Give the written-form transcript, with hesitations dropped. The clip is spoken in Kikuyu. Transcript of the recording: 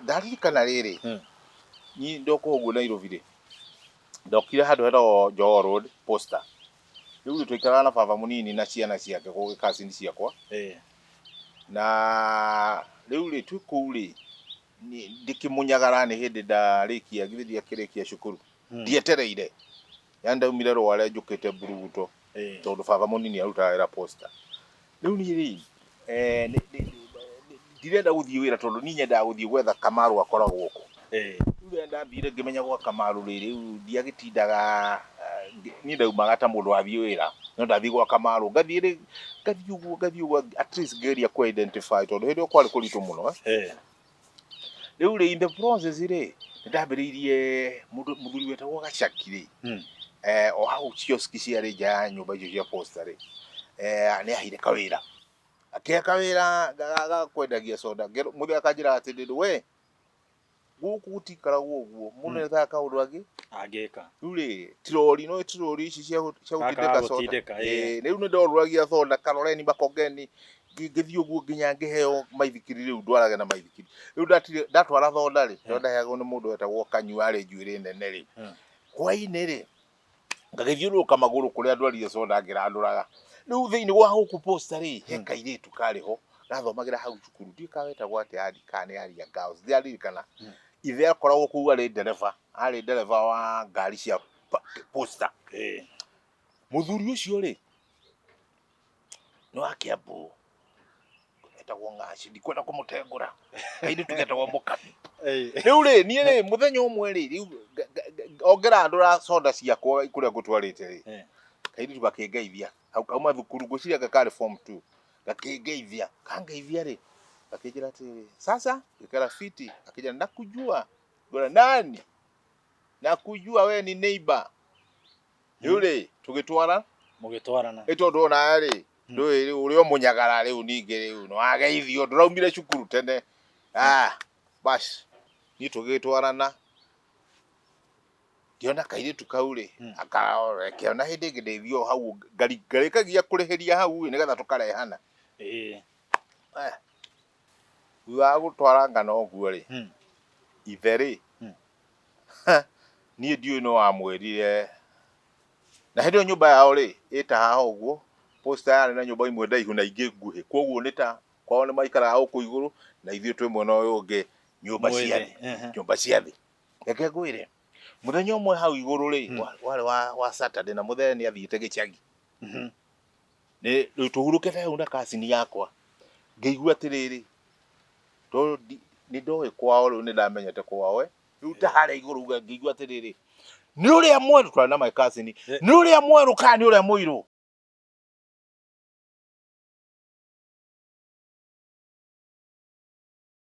Ndaririkana rĩrĩ, niĩ ndoka ũguo Nairobi rĩ, ndokire handũ hetagwo Jogoo Road, Posta. Rĩu rĩ, twaikaraga na baba mũnini na ciana ciake gũgĩ cousin ciakwa. Na rĩu rĩ, twĩ kũu rĩ, ndĩkĩmũnyagara nĩ hĩndĩ ndarĩkia, githĩ ndiakĩrĩkia cukuru. Ndietereire. Yaani ndaumire Rware njũkĩte Mburuguto tondũ baba mũnini arutaga wĩra Posta. Rĩu niĩ rĩ, ndirenda gũthiĩ wĩra tondũ niĩ nyendaga gũthiĩ gwetha Kamaru akoragwo kũ. Rĩu rĩrĩa ndathire ngĩmenya gwa Kamaru rĩ, rĩu ndiagĩtindaga, niĩ ndaumaga ta mũndũ wathiĩ wĩra, no ndathiĩ gwa Kamaru, ngathiĩ rĩ, ngathiĩ ũguo, ngathiĩ ũguo, at least ngeria kũ identify tondũ hĩndĩ ĩyo kwarĩ kũritũ mũno. Rĩu rĩ, in the process rĩ, nĩ ndambĩrĩirie mũndũ mũthuri wetagwo Gacaki rĩ, o hau kioski ciarĩ nja ya nyũmba icio cia Posta rĩ, nĩ aheire kawĩra. Akĩhe kawĩra ga kwendagia soda. Mũthee akanjĩra atĩrĩrĩ, we gũkũ gũtikaragwo ũguo, mũndũ nĩ ethaga kaũndũ angĩ angĩka. Rĩu rĩ, tirori, no tirori ici cia Gaka gũtindĩka ga soda. Gũtindĩka, ĩĩ. Ĩĩ, rĩu nĩ ndorũragia soda Kaloleni, Makongeni, ngĩthiĩ ũguo nginya ngĩheo maithikiri, rĩu ndwarage na maithikiri. Rĩu ndatwara soda rĩ, tondũ ndaheagwo nĩ mũndũ wetagwo Kanyua, arĩ njuĩrĩ nene rĩ. Hwaĩ-inĩ rĩ, ngagĩthiũrũrũka magũrũ kũrĩa ndwarire soda ngĩrandũraga. Rĩu thĩinĩ wa gũkũ Posta rĩ, he kairĩtu karĩ ho gathomagĩra hau cukuru, ndiũĩ kana wetagwo atĩa, kana nĩ Aria Girls, ndiraririkana. Ithe akoragwo kũu arĩ ndereba, arĩ ndereba wa ngari cia Posta. Mũthuri ũcio rĩ, nĩ wa Kiambu, etagwo Ng'aci, ndikwenda kũmũtengũra, kairĩtu getagwo Mũkami. Rĩu rĩ, niĩ rĩ, mũthenya ũmwe rĩ, rĩu o ngĩrandũra soda ciakwa kũrĩa ngũtwarĩte rĩ, kairĩtu gakĩngeithia. Hau kauma thukuru, ngwĩciria anga karĩ form 2. Gakĩngeithia, kangeithia rĩ, gakĩnjĩra atĩrĩrĩ, "Sasa?" Ngĩkera, "Fiti." Akĩnjĩra, "Nakujua." Ngwĩra, "Nani?" "Nakujua, we ni neighbor." Rĩu rĩ, tũgĩtwara. Mũgĩtwarana. Ĩ tondũ onawe rĩ, ndũĩ rĩu ũrĩ o mũnyagara, rĩu ningĩ rĩu nĩ wageithio, ndũraumire cukuru tene. Ah, bas, niĩ tũgĩtwarana. Ngĩona kairĩtu kau rĩ, akĩona hĩndĩ ĩngĩ ndĩthiĩ o hau ngarĩkagia kũrĩhĩria hau ĩ, nĩgetha tũkarehana. Eh, thutha wa gũtwara ngano ũguo rĩ, ithe rĩ, niĩ ndiũĩ no wamwĩrire, na hĩndĩ ĩyo nyũmba yao rĩ, ĩta haha ũguo, Posta yarĩ na nyũmba imwe ndaihu na ingĩ nguhĩ, koguo nĩ ta kwao nĩ maikaraga gũkũ igũrũ na ithuĩ twĩ mwena ũyũ ũngĩ, nyũmba Mwĩ cia thĩ, thĩ, nyũmba cia thĩ. Reke ngwĩre, mũthenya ũmwe hau igũrũ rĩ, warĩ wa Saturday na mũthee nĩ athiĩte gĩcagi. Nĩ rĩu tũhurũkĩte hau na cousin yakwa, ngĩigua atĩrĩrĩ, tondũ nĩ ndoĩ kwao, rĩu nĩ ndamenyete kwao, rĩu ta harĩa igũrũ ngĩigua atĩrĩrĩ, nĩ ũrĩa mwerũ, twarĩ na my cousin, nĩ ũrĩa mwerũ kana nĩ ũrĩa mũirũ?